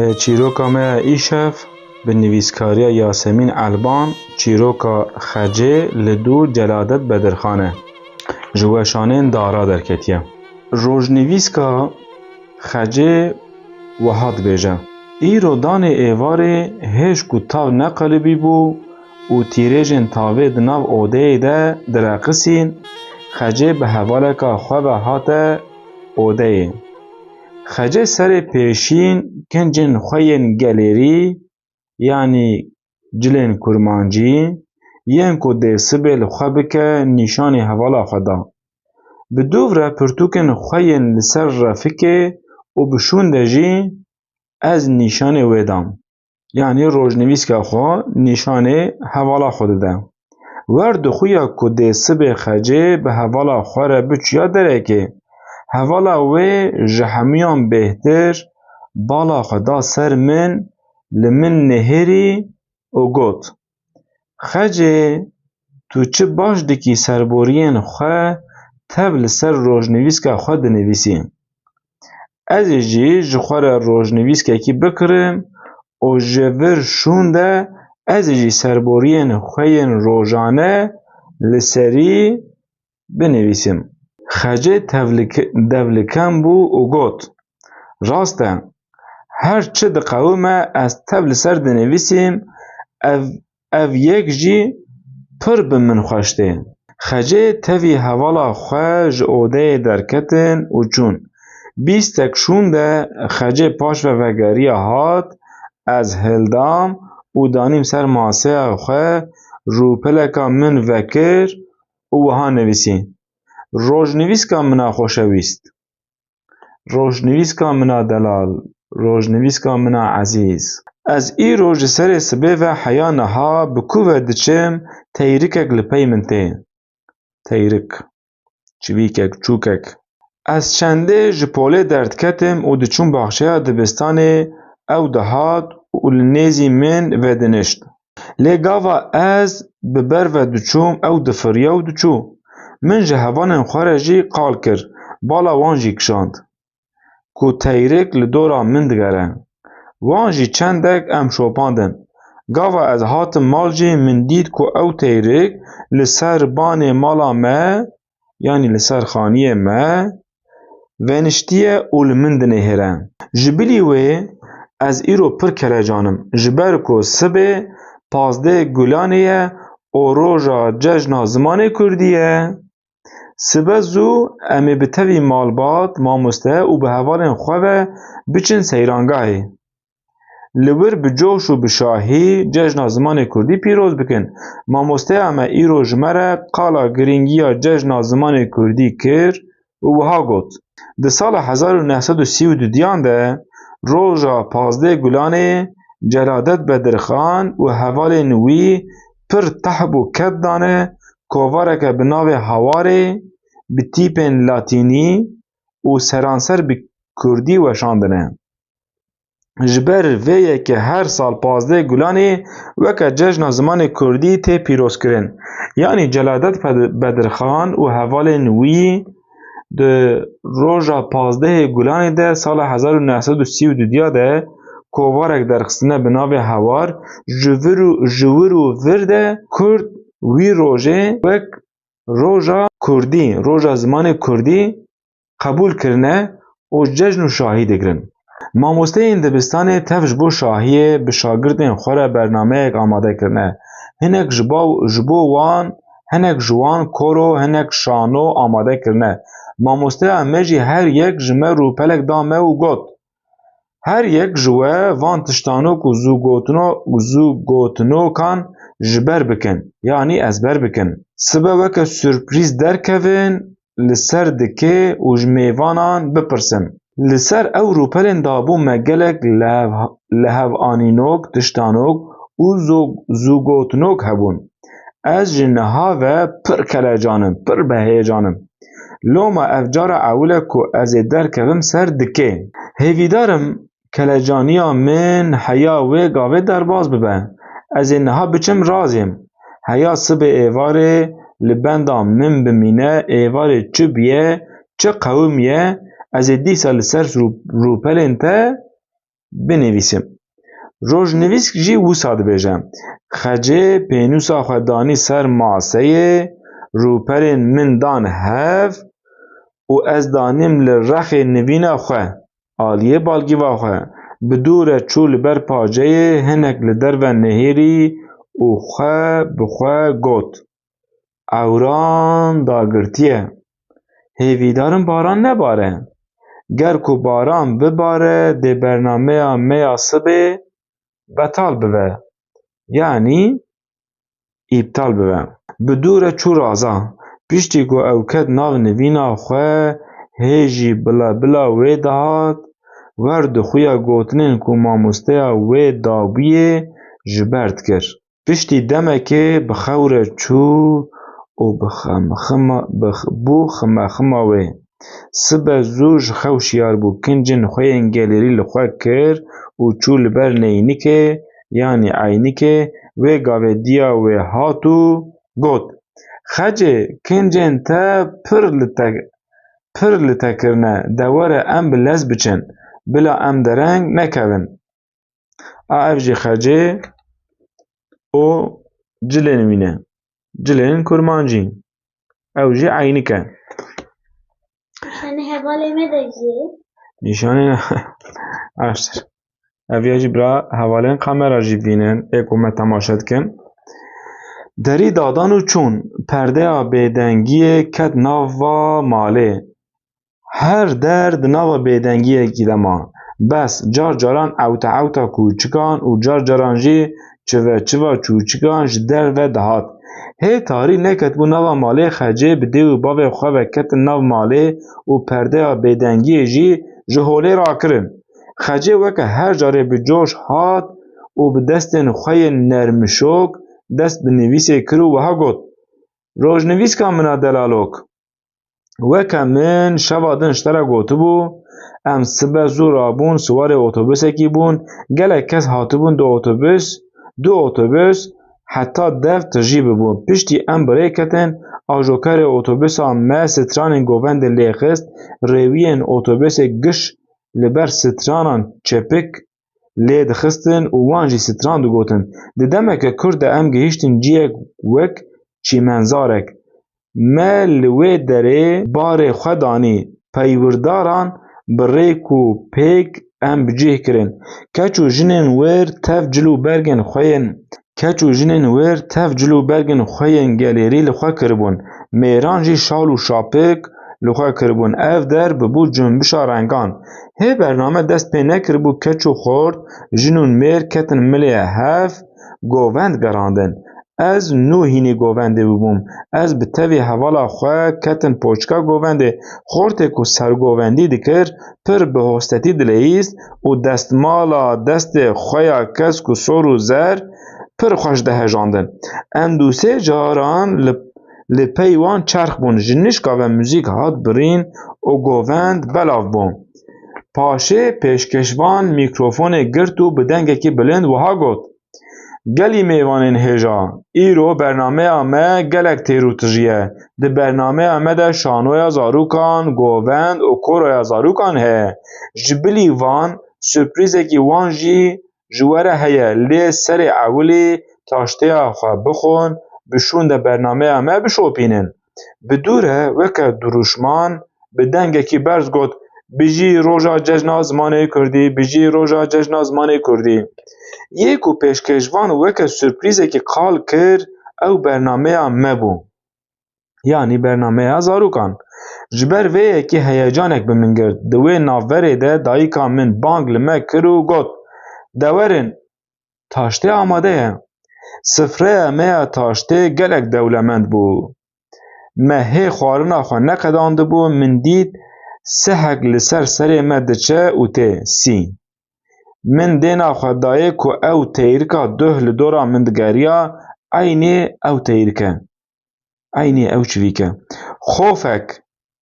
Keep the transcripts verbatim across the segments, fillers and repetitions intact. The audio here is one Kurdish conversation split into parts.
Çîroka me ya îşev bi nivîskariya Yasemîn Elban, çîroka Xecê li dû Celadet Bedirxan e. Ji weşanên dara derketiye. Rojnivîska Xecê wiha dibêje: Îro danê êvarê hêj ku tav neqelibî bû û tîrêjên tavê di nav odeyê de direqisîn, Xecê bi hevaleka xwe ve hate odeyê. Xecê serê pêşîn kincên xwe yên gelêrî, yanî cilên kurmancî, yên ku dê sibê li xwe bike nîşanî hevala xwe da. Bi dûv re pirtûkên xwe yên li ser refikê û bi şûnde jî ez nîşanê wê dam. Yanî rojnivîska xwe nîşanê hevala xwe dide. Wer dixuya ku dê sibê Xecê bi hevala xwe re biçûya derekê. Hevala wê ji hemûyan bêhtir bala xwe da ser min, li min nihêrî û got: Xecê, tu çi baş dikî serboriyên xwe tev li ser rojnivîska xwe dinivîsî. Ez ê jî ji xwe re rojnivîskekî bikirim û ji vir şûnde ez ê jî serboriyên xwe yên rojane li serî binivîsim. Xecê tevlik-, devlikem bû û got: Rast e, her çi diqewime ez tev li ser dinivîsim, ev, ev yek jî pir bi min xweş tê. Xecê tevî hevala xwe ji odeyê derketin û çûn. Bîstek şûnde Xecê paş ve vegeriya hat, ez hildam û danîm ser maseya xwe, rûpeleka min vekir û wiha nivîsî: Rojnivîska min a xoşewîst, rojnivîska min a delal, rojnivîska min a ezîz. Ez îro ji serê sibê ve heya niha bi ku ve diçim, teyrikek li pey min tê. Teyrik, çivîkek, çûkek. Ez çendê ji polê derdiketim û diçûm baxçeya dibistanê, ew dihat û li nêzî min vedinişt. Lê gava ez bi ber ve diçûm, ew difiriya û diçû. Min ji hevalên xwe re jî qal kir, bala wan jî kişand ku teyrik li dora min digere. Wan jî çendek em şopandin. Gava ez hatim mal jî min dît ku ew teyrik li ser banê mala me, yanî li ser xaniyê me, veniştiye û li min dinihêre. Ji bilî wê ez îro pir kelecan im, ji ber ku sibê pazdeh Gulanê ye û roja cejna zimanê kurdî ye. Sibe zû em ê bi tevî malbat, mamoste û bi hevalên xwe ve biçin seyrangahê. Li wir bi coş û bi şahî cejna zimanê kurdî pîroz bikin. Mamosteya me îro ji me re qala girîngiya cejna zimanê kurdî kir û wiha got: Di sala hezar û neh sed û sî û duyan de, roja pazdeh Gulanê, Celadet Bedirxan û hevalên wî pir tehb û ked dane kovareke bi navê Hawarê, bi tîpên latînî û seranser bi kurdî weşandine. Ji ber vê yekê her sal pazdeh Gulanê weke cejna zimanê kurdî tê pîrozkirin. Yanî Celadet Ped-, Bedirxan û hevalên wî di roja pazdehê Gulanê de sala hezar û neh sed û sî û duya de kovarek derxistine bi navê Hawar, ji vir û, ji wir û vir de kurd wî rojê wek roja kurdî, roja zimanê kurdî qebûl kirine û cejn û şahî digirin. Mamosteyên dibistanê tev ji bo şahiyê bi şagirtên xwe re bernameyek amade kirine. Hinek ji bo, ji bo wan, hinek ji wan koro, hinek şano amade kirine. Mamosteya me jî her yek ji me rûpelek da me û got: Her yek ji we van tiştanok û zûgotino-, zûgotinokan ji ber bikin, yanî ezber bikin. Sibe weke surprîz derkevin, li ser dikê û ji mêvanan bipirsin. Li ser ew rûpelên dabû me gelek lehev-, lehevanînok, tiştanok û zû-, zûgotinok hebûn. Ez ji niha ve pir kelecan im, pir bi heyecan im. Loma ev cara ewil e ku ez ê derkevim ser dikê. Hêvîdar im kelecaniya min heya wê gavê derbas bibe. Ez ê niha biçim razêm. Heya sibê êvarê li benda min bimîne, êvarê çi bûye, çi qewimiye, ez ê dîsa li ser rû-, rûpelên te binivîsim. Rojnivîsk jî wisa dibêje: Xecê pênûsa xwe danî ser maseyê, rûperên min dan hev û ez danîm li rexê nivîna xwe, aliyê balgîva xwe. Bi dû re çû li ber paceyê, hinek li derve nihêrî û xwe bi xwe got: Ewran dagirtiye. Hêvîdarim baran nebare. Ger ku baran bibare, dê bernameya me ya sibê betal bibe. Yanî îptal bibe. Bi dû re çû raza. Piştî ku ew ket nav nivîna xwe, hê jî bila bila wê dihat, wer dixuya gotinên ku mamosteya wê dabûyê ji ber dikir. Piştî demekê bi xew re çû û bi xem-, xima-, bi x-, bû xima xima wê. Sibe zû ji xew şiyar bû, kincên xwe yên gelêrî li xwe kir û çû li ber neynikê, yanî eynikê, wê gavê diya wê hat û got: Xecê, kincên te pir li te, pir li te kirine, de were em bi lez biçin, bila em dereng nekevin. A ev jî xecê û cilên wî ne. Cilên kurmancî. Ew jî eynik e. Nîşanê hevalê me de jî. Nîşanê Aştir. Ev ya jî bira hevalên kamera jî bînin, ê ku me temaşe dikin. Derî dadan û çûn, perdeya bêdengiyê ket nava malê. Her der di nava bêdengiyekî de ma. Bes car caran ewte ewta kûçikan û car caran jî çive çiva çûçikan ji derve dihat. Hê tarî neketibû nava malê, Xecê bi dê û bavê xwe ve ketin nav malê û perdeya bêdengiyê jî ji holê rakirin. Xecê weke her carê bi coş hat û bi destên xwe yên nermişok dest bi nivîsê kir û wiha got: Rojnivîska min a delalok! Weke min şeva din ji te re gotibû, em sibe zû rabûn, siwarê otobusekî bûn, gelek kes hatibûn di otobus, du otobus heta dev tijî bibûn. Piştî em bi rê ketin, ajokerê otobusa me stranên govendê lê xist, rêwiyên otobusê giş li ber stranan çepik lê dixistin û wan jî stran digotin. Di demeke kurt de em gihîştin cihek wek çîmenzarek. Me li wê derê barê xwe danî. Peywirdaran bi rêk û pêk em bi cih kirin. Keç û jinên wir tev cil û bergên xwe yên, keç û jinên wir tev cil û bergên xwe yên gelêrî li xwe kiribûn. Mêran jî şal û şapik li xwe kiribûn. Ev der bibû cumbişa rengan. Hê bername dest pê nekiribû, keç û xort, jin û mêr ketin milê hev, govend gerandin. Ez nû hînî govendê bûbûm. Ez bi tevî hevala xwe ketin poçika govendê. Xortê ku sergovendî dikir, pir bi hostetî dileyîst û destmala destê xwe ya kesk û sor û zer pir xweş dihejandin. Em dû sê caran li, li pey wan çerx bûn. Ji nişka ve muzîk hat birîn û govend belav bû. Paşê pêşkêşvan mîkrofonê girt û bi dengekî bilind wiha got: Gelî mêvanên hêja, îro bernameya me gelek têr û tijî ye. Di bernameya me de şanoya zarûkan, govend û koroya zarûkan heye. Ji bilî van, surprîzekî wan jî ji we re heye, lê serê ewilî taştêya xwe bixwin, bi şûnde bernameya me bişopînin. Bi dû re weke dirûşman bi dengekî berz got: Bijî roja cejna zimanê kurdî, bijî roja cejna zimanê kurdî. Yê ku pêşkêşvan weke surprîzekî qal kir, ew bernameya me bû. Yanî bernameya zarûkan. Ji ber vê yekê heyecanek bi min girt. Di wê navberê de dayika min bang li me kir û got: De werin, taştê amade ye. Sifreya me ya taştê gelek dewlemend bû. Me hê xwarina xwe neqedandibû, min dît sehek li ser serê me diçe û tê sî. Min dêna xwe dayê ku ew teyrika duh li dora min digeriya, eynî ew teyrik e. Eynî ew çivîk e. Xofek,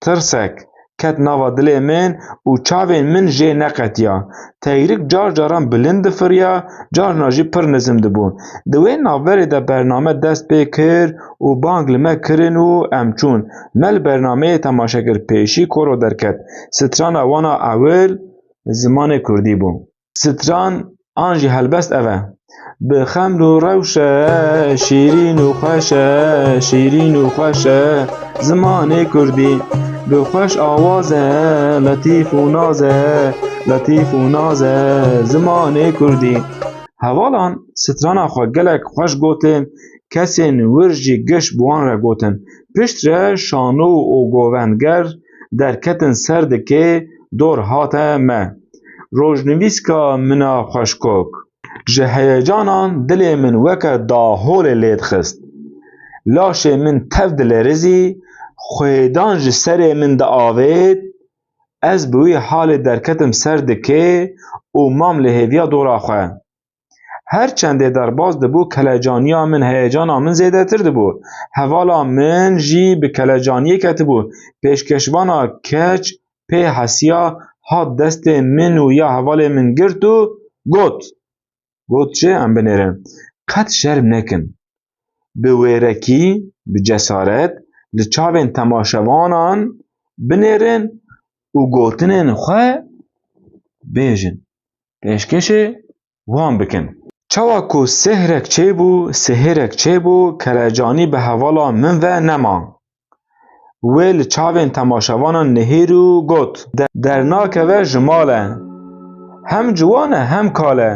tirsek ket nava dilê min û çavên min jê neqetiya. Teyrik car caran bilind difiriya, carna jî pir nizim dibû. Di wê navberê de bername dest pê kir û bang li me kirin û em çûn. Me li bernameyê temaşe kir, pêşî koro derket. Strana wana ewil zimanê kurdî bû. Stran an jî helbest ev e. Bi xeml û rewş e, şîrîn û xweş e, şîrîn û xweş e, zimanê kurdî. Bi xweş awaz e, letîf û naz e, letîf û naz e, zimanê kurdî. Hevalan strana xwe gelek xweş gotin, kesên wir jî giş bi wan re gotin. Piştre şano û govendger derketin ser dikê dor hate me. Rojnivîska min a xweşkok. Ji heyecanan dilê min weke daholê lê dixist. Laşê min tev dilerizî, xwêdan ji serê min diavêt, ez bi wî halê derketim ser dikê û mam li hêviya dora xwe. Her çendê derbas dibû, kelecaniya min, heyecana min zêdetir dibû. Hevala min jî bi kelecaniyê ketibû. Pêşkeşvana keç pê hesiya, hat destê min û ya hevalê min girt û got, got çi? Em binêrin. Qet şerm nekin. Bi wêrekî, bi cesaret li çavên temaşevanan binêrin û gotinên xwe bêjin. Pêşkêşê wan bikin. Çawa ku sêhrek çêbû, sihêrek çêbû, kelecanî bi hevala min ve nema. Wê li çavên temaşevanan nihêr û got, "De-, dernakeve ji mal e. Hem ciwan e, hem kal e.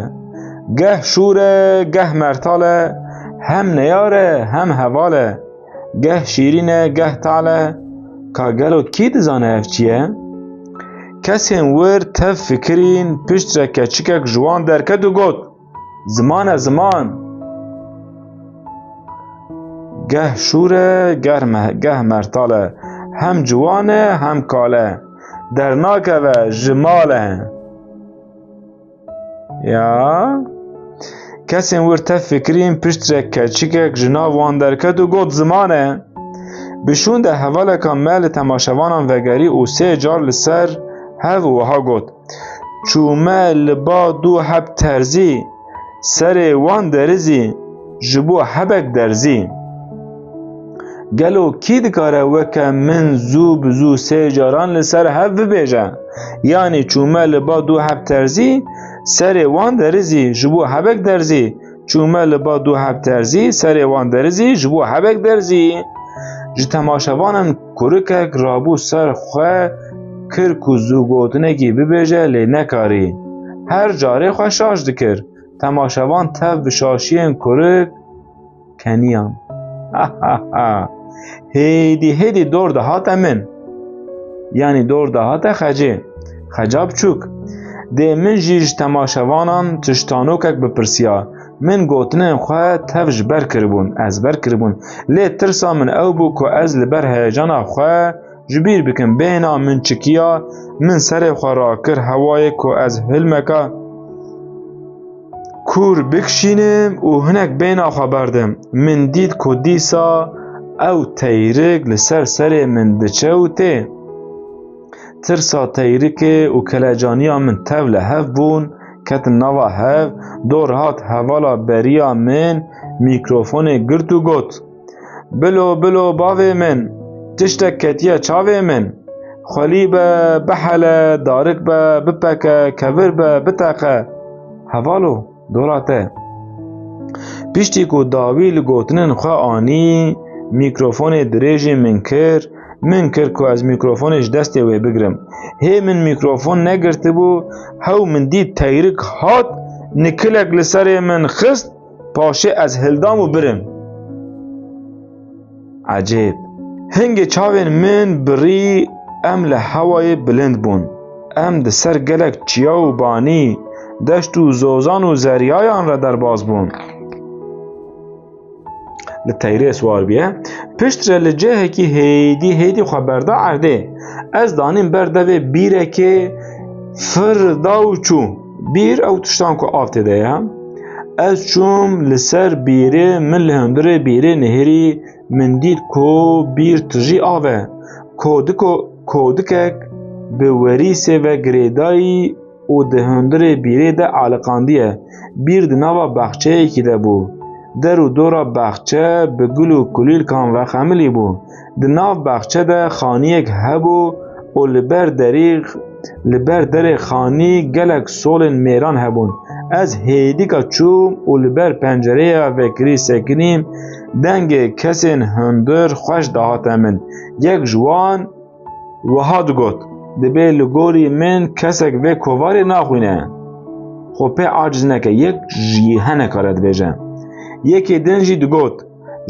Geh şûr e, geh mertal e, hem neyar e, hem heval e. Geh şîrîn e, geh tal e." Ka gelo kî dizane ev çi ye? Kesên wir tev fikirîn, piştre keçikek ji wan derket û got, "Ziman e, ziman. Geh şûr e, geh me-, geh mertal e. Hem ciwan e, hem kal e. Dernakeve, ji mal e." Ya. Kesên wir tev fikirîn, piştre keçikek ji nav wan derket û got, "Ziman e." Bi şûnde hevaleka me li temaşevanan vegerî û sê car li ser hev wiha got, "Çûme li ba du heb terzî, serê wan derizî, ji bo hebek derzî." Gelo kî dikare weke min zû bi zû sê caran li ser hev bibêje? Yanî çûme li ba du heb terzî, serê wan derizî, ji bo hebek derzî. Çûme li ba du heb terzî, serê wan derizî, ji bo hebek derzî. Ji temaşevanan kurikek rabû ser xwe kir ku zû gotinekî bibêje, lê nekarî. Her carê xwe şaş dikir. Temaşevan tev bi şaşiyên kurik keniyan. Hêdî hêdî dor dihate min. Yanî dor dihate Xecê. Xeca biçûk. Dê min jî ji temaşevanan tiştanokek bipirsiya. Min gotinên xwe tev ji ber kiribûn, ezber kiribûn. Lê tirsa min ew bû ku ez li ber heyecana xwe ji bîr bikim. Bêhna min çikiya, min serê xwe rakir hewayê ku ez hilmeka kûr bikişînim û hinek bêhna xwe berdim. Min dît ku dîsa ew teyrik li ser serê min diçe û tê. Tirsa teyrikê û kelecaniya min tev li hev bûn, ketin nava hev, dor hat hevala beriya min, mîkrofonê girt û got, "Bilo, bilo, bavê min, tiştek ketiye çavê min. Xwelî be, bihele, darik be, bipeke, kevir be, biteqe. Hevalo, dora te." Piştî ku dawî li gotinên xwe anî, mîkrofonê dirêjî min kir, min kir ku ez mîkrofonê ji destê wê bigrim. Hê min mîkrofon negirtibû, hew min dît teyrik hat, nikilek li serê min xist, paşê ez hildam û birim. Ecêb. Hingê çavên min birî, em li hewayê bilind bûn. Em di ser gelek çiya û banî, deşt û zozan û zeryayan re derbas bûn. Li teyrê siwar bûye. Piştre li cihekî hêdî hêdî xwe berda erdê. Ez danîm ber devê bîrekê, fir da û çû. Bîr ew tiştan ku av tê de ye. Ez çûm li ser bîrê, min li hundirê bîrê nihêrî, min dît ku bîr tijî av e. Kodiko-, kodikek bi werîsê ve girêdayî û di hundirê bîrê de aliqandiye. Bîr di nava baxçeyekî de bû. Der û dora baxçe bi gul û kulîlkan ve xemilî bû. Di nav baxçe de xaniyek hebû û li ber derî Li ber derê xanî gelek solên mêran hebûn. Ez hêdîka çûm û li ber pencereya vekirî sekinîm, dengê kesên hundir xweş dihate min. Yek ji wan wiha digot, "Dibê li gorî min kesek vê kovarê naxwîne." Xwe pê aciz neke, yek jî hene kare dibêje. Yekê din jî digot,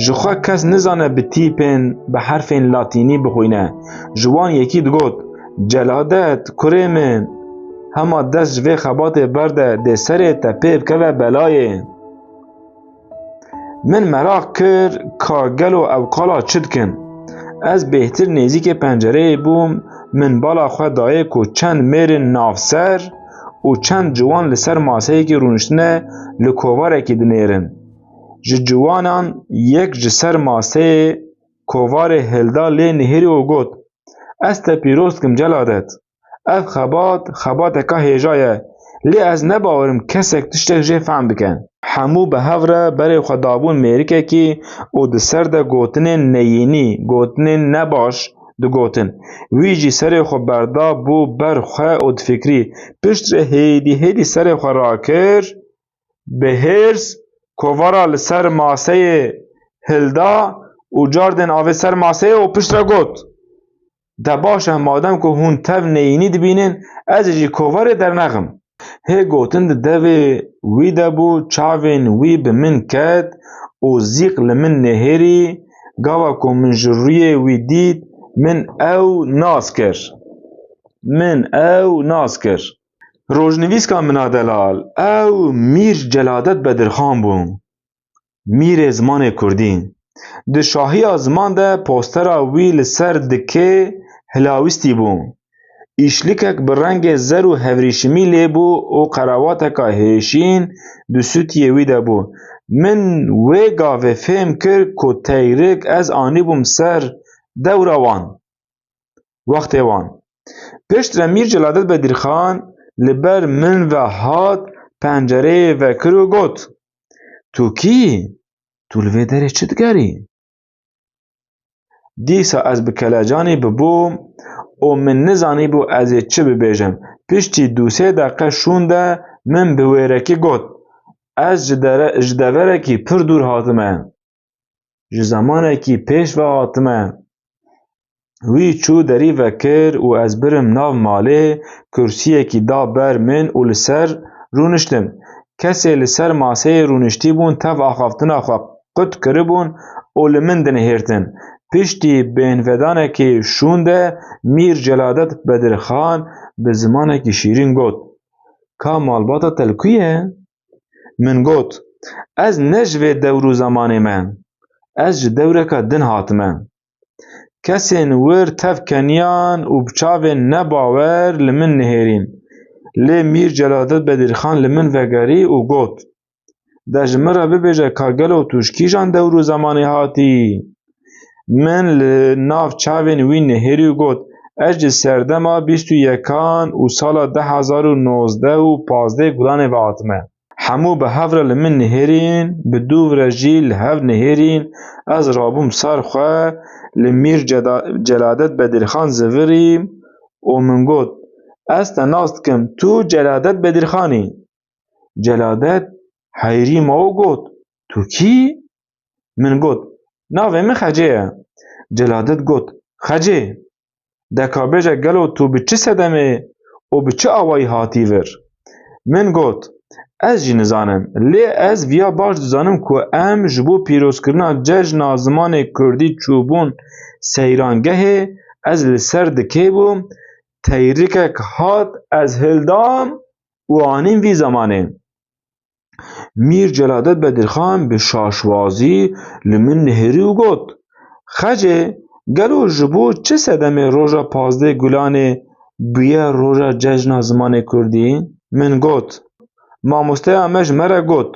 "Ji xwe kes nizane bi tîpên, bi herfên latînî bixwîne." Ji wan yekî digot, "Celadet, kurê min, hema dest ji vê xebatê berde, dê serê te pê bikeve belayê." Min meraq kir ka gelo ew qala çi dikin. Ez bêhtir nêzîkê pencereyê bûm, min bala xwe dayê ku çend mêr in navser û çend ciwan li ser maseyekî rûniştine li kovarekî dinêrin. Ji ciwanan yek ji ser maseyê kovarê hilda lê nihêrî û got, "Ez te pîroz dikim Celadet. Ev xebat, xebateka hêja ye. Lê ez ne bawer im kesek tiştek jê fehm bike." Hemû bi hev re berê xwe dabûn mêrikekî û di ser de gotinên neyînî, gotinên nebaş digotin. Wî jî serê xwe berda bû ber xwe û difikirî. Piştre hêdî hêdî serê xwe rakir, bi hêrs kovara li ser maseyê hilda û cardên avê ser maseyê û piştre got, "De baş e, madem ku hûn tev neyînî dibînin, ez ê jî kovarê dernexim." Hê gotin di devê wî de bû, çavên wî bi min ket û zîq li min nihêrî, gava ku min ji rûyê wî dît, min ew nas kir. Min ew nas kir. Rojnivîska min a delal, ew Mîr Celadet Bedirxan bû. Mîrê zimanê kurdî. Di şahiya ziman de postera wî li ser dikê hilawîstî bû. Îşlikek bi rengê zer û hevrîşimî lê bû û qerawateka hêşîn di sûtiyê wî de bû. Min wê gavê fêm kir ku teyrik ez anîbûm ser dewra wan. Wextê wan. Piştre Mîr Celadet Bedirxan li ber min ve hat, pencereyê vekir û got, "Tu kî yî? Tu li vê derê çi digerî?" Dîsa ez bi kelecanî bibûm û min nizanîbû ez ê çi bibêjim. Piştî du sê deqe şûnde min bi wêrekî got, "Ez ji dere-, ji deverekî pir dûr hatime. Ji zemanekî pêş ve hatime." Wî çû derî vekir û ez birim nav malê, kursiyekî da ber min û li ser rûniştim. Kesê li ser maseyê rûniştî bûn, tev axaftina xwe qut kiribûn û li min dinihêrtin. Piştî bêhnvedanekê şûnde Mîr Celadet Bedirxan bi zimanekî şîrîn got, "Ka malbata te li ku ye?" Min got, "Ez ne ji vê dewr û zemanê me. Ez ji dewreka din hatime." Kesên wir tev keniyan û bi çavên nebawer li min nihêrîn. Lê Mîr Celadet Bedirxan li min vegerî û got, "De ji min re bibêje ka gelo tu ji kîjan dewr û zemanê hatî?" Min li nav çavên wî nihêrî û got, "Ez ji serdema bîst û yekan û sala du hezar û nozdeh û pazdeh Gulanê ve hatime." Hemû bi hev re li min nihêrîn, bi dûv re jî li hev nihêrîn. Ez rabûm ser xwe, li Mîr Ceda-, Celadet Bedirxan zivirîm û min got, "Ez te nas dikim, tu Celadet Bedirxan î." Celadet heyrî ma û got, "Tu kî?" Min got, "Navê min Xecê ye." Celadet got, "Xecê, de ka bêje gelo tu bi çi sedemê û bi çi awayî hatî vir?" Min got, "Ez jî nizanim, lê ez viya baş dizanim ku em ji bo pîrozkirina cejna zimanê kurdî çûbûn seyrangehê, ez li ser dikê bûm, teyrikek hat, ez hildam û anîm vî zemanê." Mîr Celadet Bedirxan bi şaşwazî li min nihêrî û got, "Xecê, gelo ji bo çi sedemê roja pazdeh Gulanê bûye roja cejna zimanê kurdî?" Min got, "Mamosteya me ji me re got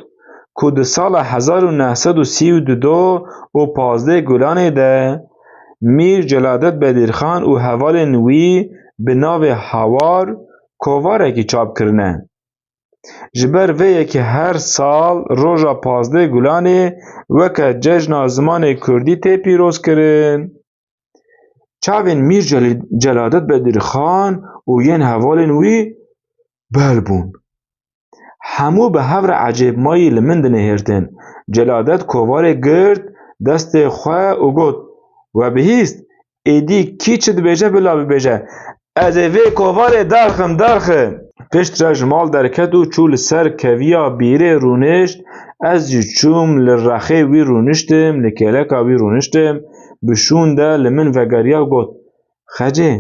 ku di sala hezar û neh sed û sî û du û pazdeh Gulanê de Mîr Celadet Bedirxan û hevalên wî bi navê Hawar kovarekî çap kirine. Ji ber vê yekê her sal roja pazdeh Gulanê weke cejna zimanê kurdî tê pîrozkirin." Tavên Mîr Celî-, Celadet Bedirxan û yên hevalên wî bel bûn. Hemû bi hev re ecêbmayî li min dinihêrtin. Celadet kovarê girt destê xwe û got, "We bihîst, êdî kî çi dibêje bila bibêje. Ez ê vê kovarê derxim, derxim." Piştre ji mal derket û çû li ser keviya bîrê rûnişt. Ez jî çûm li rexê wî rûniştim, li kêleka wî rûniştim. Bi şûn de li min vegeriya û got, "Xecê,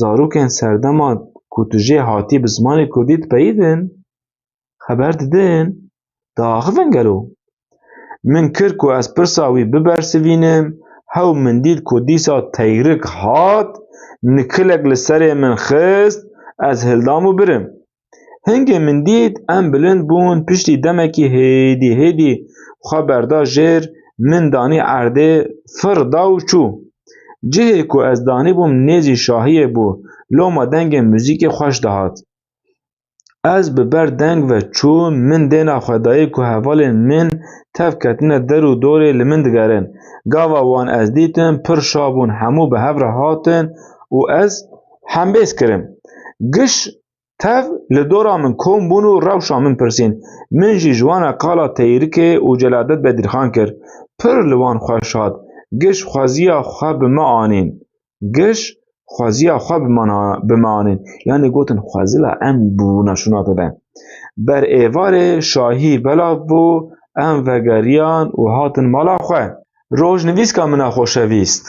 zarokên serdema ku tu jê hatî bi zimanê kurdî dipeyivin, xeber didin, diaxivin gelo?" Min kir ku ez pirsa wî bibersivînim, hew min dît ku dîsa teyrik hat, nikilek li serê min xist, ez hildam û birim. Hingê min dît em bilind bûn, piştî demekî hêdî hêdî xwe berda jêr, min danî erdê, fir da û çû. Cihê ku ez danîbûm nêzî şahiyê bû, loma dengê muzîkê xweş dihat. Ez bi ber deng ve çûm, min dêna xwe dayê ku hevalên min tev ketine der û dorê li min digerin. Gava wan ez dîtim, pir şa bûn, hemû bi hev re hatin û ez hembêz kirim. Giş tev li dora min kom bûn û rewşa min pirsîn. Min jî ji wan re qala Teyrikê û Celadet Bedirxan kir. Pir li wan xweş hat. Giş xweziya xwe bi me anîn. Giş xweziya xwe bi mana-, bi me anîn. Yanî gotin, "Xwezila em bûna şûna te de." Ber êvarê şahî belav bû, em vegeriyan û hatin mala xwe. Rojnivîska min a xoşevîst.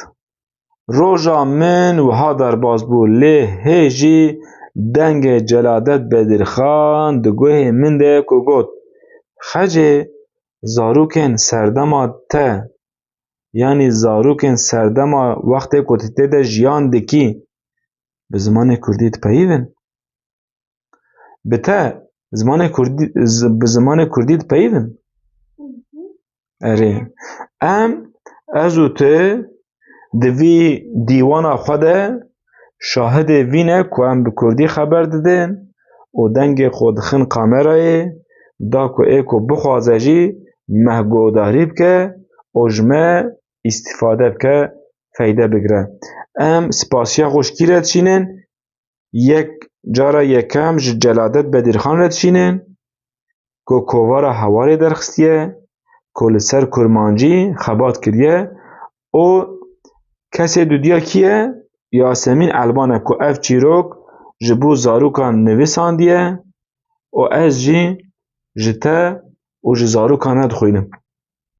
Roja min wiha derbas bû, lê hê jî dengê Celadet Bedirxan di guhê min de ku got, "Xecê, zarokên serdema te, yanî zarokên serdema wextê ku tu tê de jiyan dikî, bi zimanê kurdî dipeyivin?" Bi te zimanê kurdî, zi-, bi zimanê kurdî dipeyivin? Erê. Em, ez û tu di vî dîwana xwe de şahidê vî ne ku em bi kurdî xeber didin û dengê xwe dixin kamerayê, da ku ê ku bixwaze jî me guhdarî bike û ji me îstîfade bike, feyde bigire. Em spasiya xwe ji kî re dişînin? Yek, cara yekem ji Celadet Bedirxan re dişînin, ku kovara Hewarê derxistiye, ku li ser kurmancî xebat kiriye û kesê dudiya kî ye? Yasemîn Elban e, ku ev çîrok ji bo zarokan nivîsandiye û ez jî ji te û ji zarokan re dixwînim.